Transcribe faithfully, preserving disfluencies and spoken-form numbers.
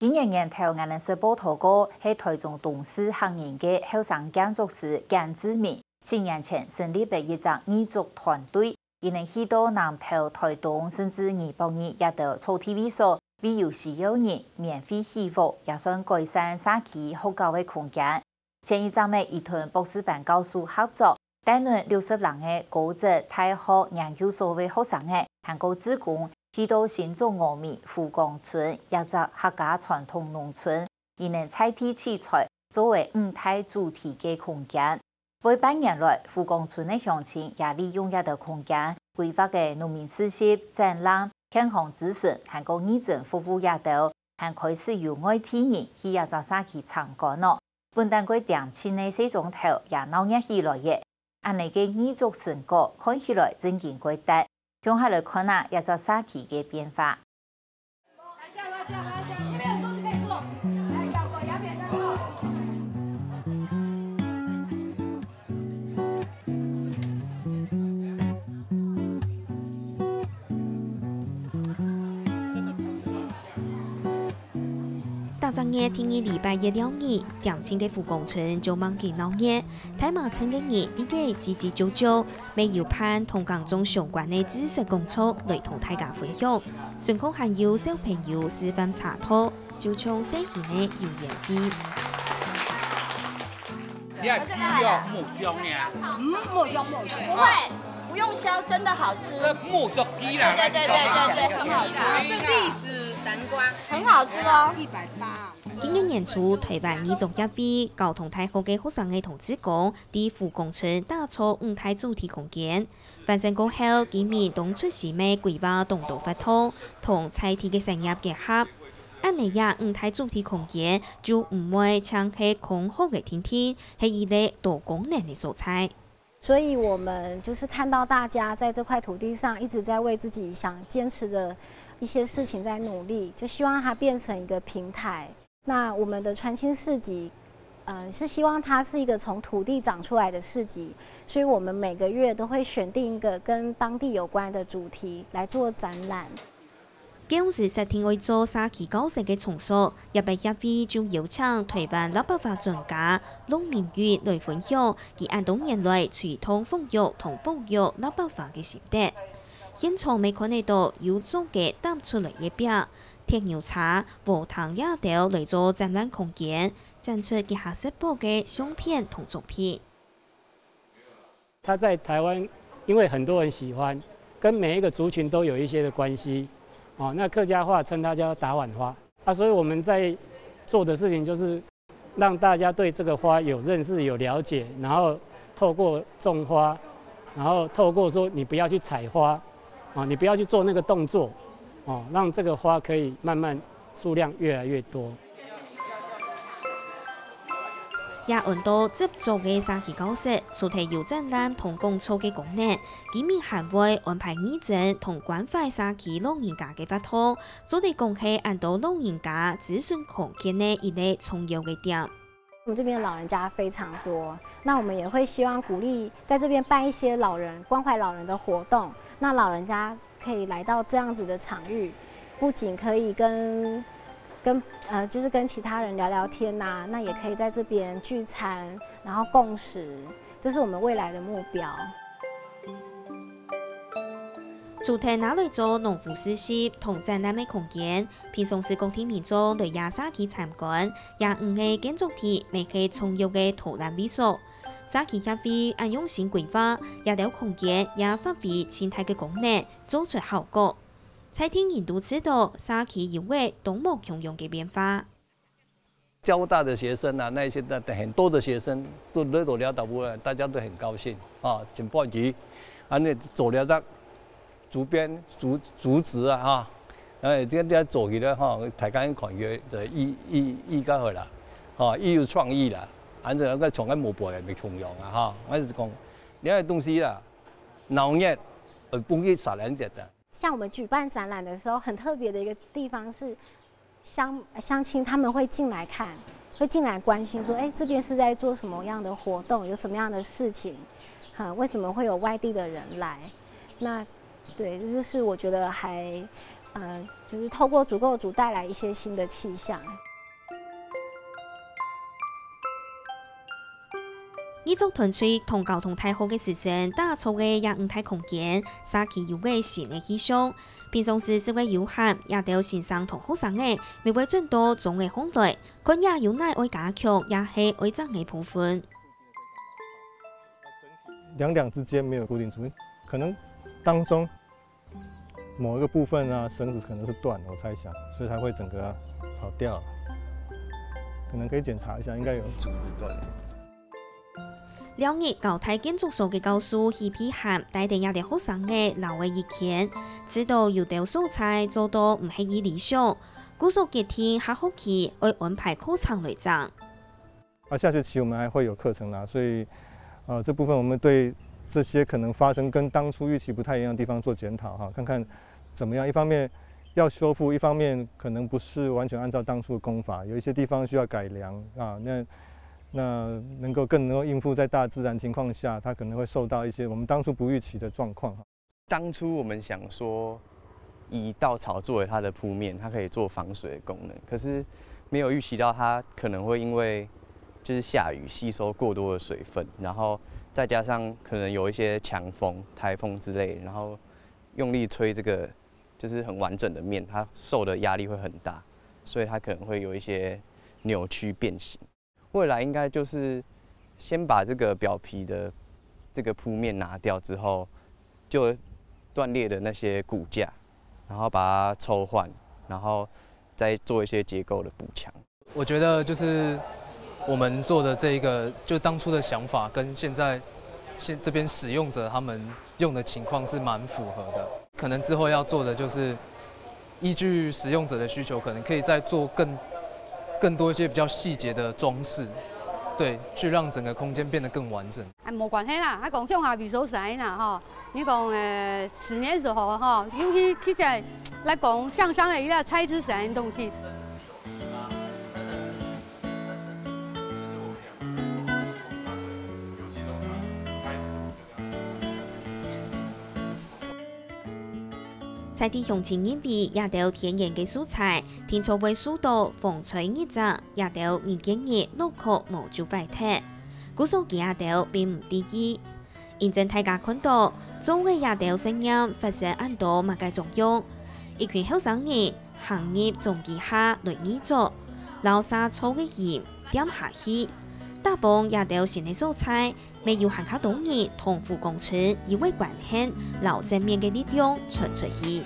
今年年頭，𠊎等識報導過，係臺中東勢客人个後生建築師簡志明，七年前成立了一隻藝術團隊，佢等去到南投、臺東，甚至尼泊爾這兜草地位所，為有需要人免費起屋，也算改善社區學校个空間。 前一站仔，佢同博士班教授合作，帶等六十零个高職大學研究所个學生仔，還過志工，去到新竹峨眉湖光村這隻客家傳統農村，佢等在地取材，做為五大主題个空間。過半年來，湖光村个鄉親也利用這兜空間，規劃个農民市集、展覽、健康諮詢，還過義診服務這兜，還開始有外地人去這隻社區參觀哦。 本旦該恬靜个細庄頭也鬧熱起來咧。恁呢个藝術成果看起來正經蓋值，共下來看啊這隻社區个變化。逐隻月第二禮拜一尞日，恬靜个湖光村就吂幾鬧熱。大嫲村个人在該嘰嘰啾啾，乜有辦同耕種相關个知識講座來同大家分享。順紲還有小朋友示範茶道，就像細型个遊園地。你還皮哦，木匠呢？嗯，木匠，木匠。不會，不用削，真的好吃。這木匠皮啦。對對對對對對，很好吃。這栗子、南瓜。很好吃哦。一百八。今年年初，臺灣義庄協會、交通大學个學生仔同志工，在湖光村打造五大主題空間。完成過後，居民當出心个規劃當多活動，同在地个產業結合。恁呢這五大主題空間就毋會淨係空殼个定定，係一個多功能个所在。 所以我們就是看到大家在這塊土地上一直在為自己想堅持的一些事情在努力，就希望它變成一個平台。那我們的傳青市集，嗯，是希望它是一個從土地長出來的市集，所以我們每個月都會選定一個跟當地有關的主題來做展覽。 該央時設定愛做社區教室个場所，這擺協會就邀請臺灣立法法專家閬明玉來分享佢恁多年來推動復育同保育立法法个心得。現場乜看得著有作家擔出來个壁、鐵牛車、禾埕這兜來做展覽空間，展出佢下識播个相片同作品。 它在台灣，因為很多人喜歡，跟每一個族群都有一些的關係。哦，那客家話稱它叫打碗花。啊，所以我們在做的事情就是讓大家對這個花有認識、有了解，然後透過種花，然後透過說你不要去採花，啊，你不要去做那個動作，哦，讓這個花可以慢慢數量越來越多。 這安到接觸个社區教室，除忒有展覽同講座个功能，居民還會安排義診同關懷社區老人家个活動，做得講係恁多老人家諮詢空間个一個重要个點。我們這邊的老人家非常多，那我們也會希望鼓勵在這邊辦一些老人，關懷老人的活動，那老人家可以來到這樣子的場域，不僅可以跟，跟，呃，就是跟其他人聊聊天吶，那也可以在這邊聚餐，然後共食，這是我們未來的目標。除忒拿來做農夫市集同展覽个空間，平常時各地民眾來這社區參觀，這五個建築體乜係重要个導覽位所。社區協會恁用心規劃，這兜空間也發揮盡大个功能， 做出效果。在地人都知著社區有个當無共樣个變化。交大的學生啊，那一些的很多的學生都來到這搭位，大家都很高興啊，真歡喜。恁呢做了隻竹編竹竹子啊哈，哎，這這做起來哈，大家看个的意意意較好啦，哈，又有創意啦，恁樣个從來無背个無共樣啊哈，還是講，這个東西啦，鬧熱，呃，不易少人覺得。 像我們舉辦展覽的時候，很特別的一個地方是鄉，鄉親他們會進來看，會進來關心說，哎，這邊是在做什麼樣的活動，有什麼樣的事情，哈，為什麼會有外地的人來？那，對，這就是我覺得還，呃，就是透过足够煮带来一些新的气象。艺术团队同交通大学个师生打造个野舞台空间，社区有个新个气象。平常时只会有閒，也兜先生同學生仔，乜會轉到中个項來，看也有哪愛加強，也係愛整个部分。两两之间没有固定出现，可能当中某一个部分啊，绳子可能是断了，我猜想，所以才会整个跑掉。可能可以检查一下，应该有。竹子断了。了日交大建筑所个教授許碧涵帶等這兜學生仔留个意見，知道有兜所在做到毋係幾理想，故所決定下學期愛安排課程來整。啊，下学期我们还会有课程啦，所以呃这部分我们对这些可能发生跟当初预期不太一样的地方做检讨哈，看看怎么样。一方面要修复，一方面可能不是完全按照当初的工法，有一些地方需要改良啊。那那能够更能够应付在大自然情况下，它可能会受到一些我们当初不预期的状况。当初我们想说，以稻草作为它的铺面，它可以做防水的功能，可是没有预期到它可能会因为就是下雨吸收过多的水分，然后再加上可能有一些强风、台风之类，然后用力吹这个就是很完整的面，它受的压力会很大，所以它可能会有一些扭曲变形。未来应该就是先把这个表皮的这个铺面拿掉之后，就断裂的那些骨架，然后把它抽换，然后再做一些结构的补强。我觉得就是我们做的这一个，就当初的想法跟现在现这边使用者他们用的情况是蛮符合的。可能之后要做的就是依据使用者的需求，可能可以再做更更多一些比较细节的装饰，对，去让整个空间变得更完整。啊，无关系啦，啊，讲乡下味所在啦吼，你讲呃，十年之后吼，尤其其实来讲，香香的一个材质是安东西。在地乡亲认为，這兜天然个素材，定著會受到風吹日曬，這兜日見日落殼無就壞忒。故所佢這兜並毋在意。因真大家看到，做个這兜實驗發生恁多麼个作用。一群後生人行入中機下來義做，摎沙草个音點下去，打幫這兜新个素材， 乜有還較多人同福光村有个關係，摎正面个力量傳出去。